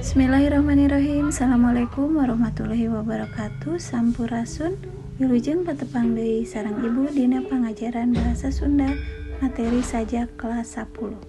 Bismillahirrahmanirrahim. Assalamualaikum warahmatullahi wabarakatuh. Sampurasun. Wilujeng patepang deui sareng Ibu dina pangajaran bahasa Sunda materi sajak kelas 10.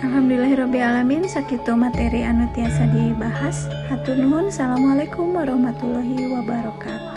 Alhamdulillahirobbilalamin, sakitu materi anu tiasa dibahas. Hatur nuhun. Assalamualaikum warahmatullahi wabarakatuh.